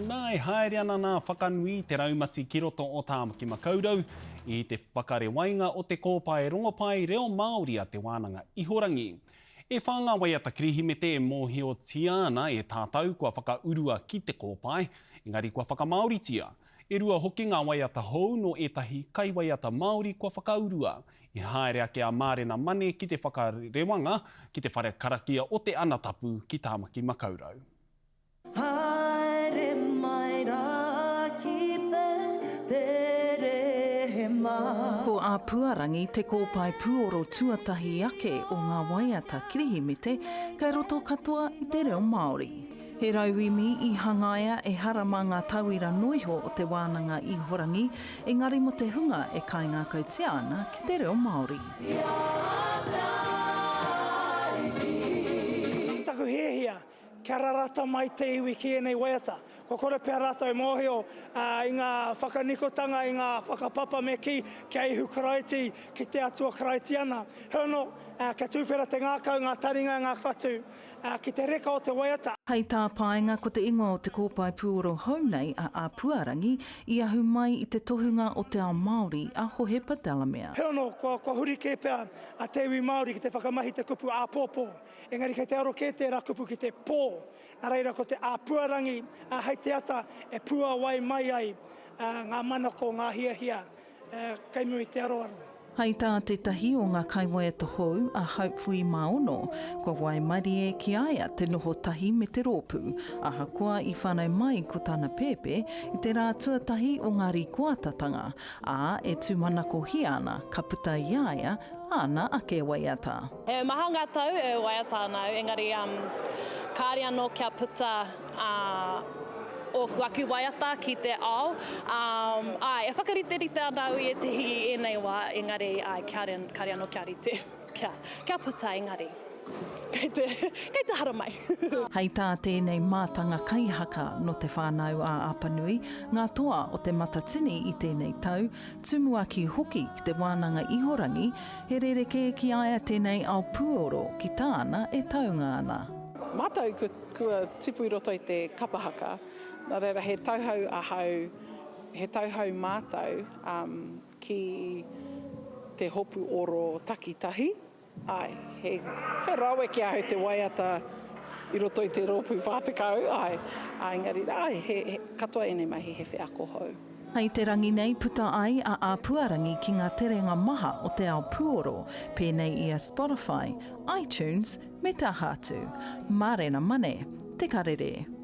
Nā, e haere ana nā Whakanui te raumati ki roto o Tāmaki Makaurau i te whakarewainga o te kōpae rongopai reo Māori a Te Wānanga Ihorangi. E whā ngā waiata Kirihimete e mōhiotia ana e tātou kua whakaurua ki te kōpae, engari kua whakamāoritia. E rua hoki ngā waiata hou nō ētahi kaiwaiata Māori kua whakaurua. I haere ake a Mārena Mane ki te whakarewanga ki te whare karakia o Te Ana Tapu ki Tāmaki Makaurau. Haere mai rā ki Peterehema. Ko Āpuarangi te kōpae pūoro tuatahi ake o ngā waiata Kirihimete kei roto katoa i te reo Māori. He rauemi i hangaia ehara mā ngā tauira noiho o Te Wānanga Ihorangi, engari mō te hunga e kaingākautia ana ki te reo Māori. Taku hiahia Kia rarata mai te iwi ki ēnei waiata. Kua kore pea rātou e mōhio i ngā whakanikotanga, i ngā whakapapa me kī, ki a Ihu Karaiti, ki te Atua Karaitiana. Heoi anō, kia tūwhera te ngākau, ngā taringa, ngā whatu, ki te reka o te waiata. Hei tā Paenga, ko te ingoa o te kōpae pūoro hou nei a Āpuarangi i ahu mai i te tohunga o te ao Māori a Hohepa Delamere. Heoi anō, kua huri kē pea a te iwi Māori ki te whakamahi te kupu āpōpō. Engari kei te aro kē tērā kupu ki te pō. Nā reira ko te āpuarangi, ā, hei te ata e puāwai mai ai ngā manako, ngā hiahia kei mua i te aroaro. Hei tā tētahi o ngā kaiwaiata hou, a Hope Fuimaono, kua waimarie ki a ia te noho tahi me te rōpū, ahakoa i whānau mai ko tana pēpē i te rā tuatahi o ngā rīkoatatanga, ā, e tūmanakohia ana ka puta i a ia āna ake waiata. He maha ngā tau e waiata ana au, engari kāre anō kia puta ōku aku waiata ki te ao. Āe, e whakariterite ana au i ētehi i ēnei wā, engari āe, kāre, kāre anō kia rite, kia, kia puta engari kei te, kei te haramai. Hei tā tēnei mātanga kaihaka nō Te Whānau-ā-Apanui, ngā toa o Te Matatini i tēnei tau, tumuaki hoki ki te wānanga ihorangi, he rerekē ki a ia tēnei ao pūoro ki tāna e taunga ana. Mātou kua tipu i roto i te kapa haka, nā reira he tauhou ahau, he tauhou mātou ki te hopu oro takitahi. Āe, he, he rawe ki ahau te waiata i roto i te rōpū 40, āe, āe, engari, āe, he, he, katoa ēnei mahi he wheako hou. Hei te rangi nei puta ai a Āpuarangi ki ngā terenga maha o te ao puoro, pēnei i a Spotify, iTunes, me te aha atu. Mārena Mane, Te Karere.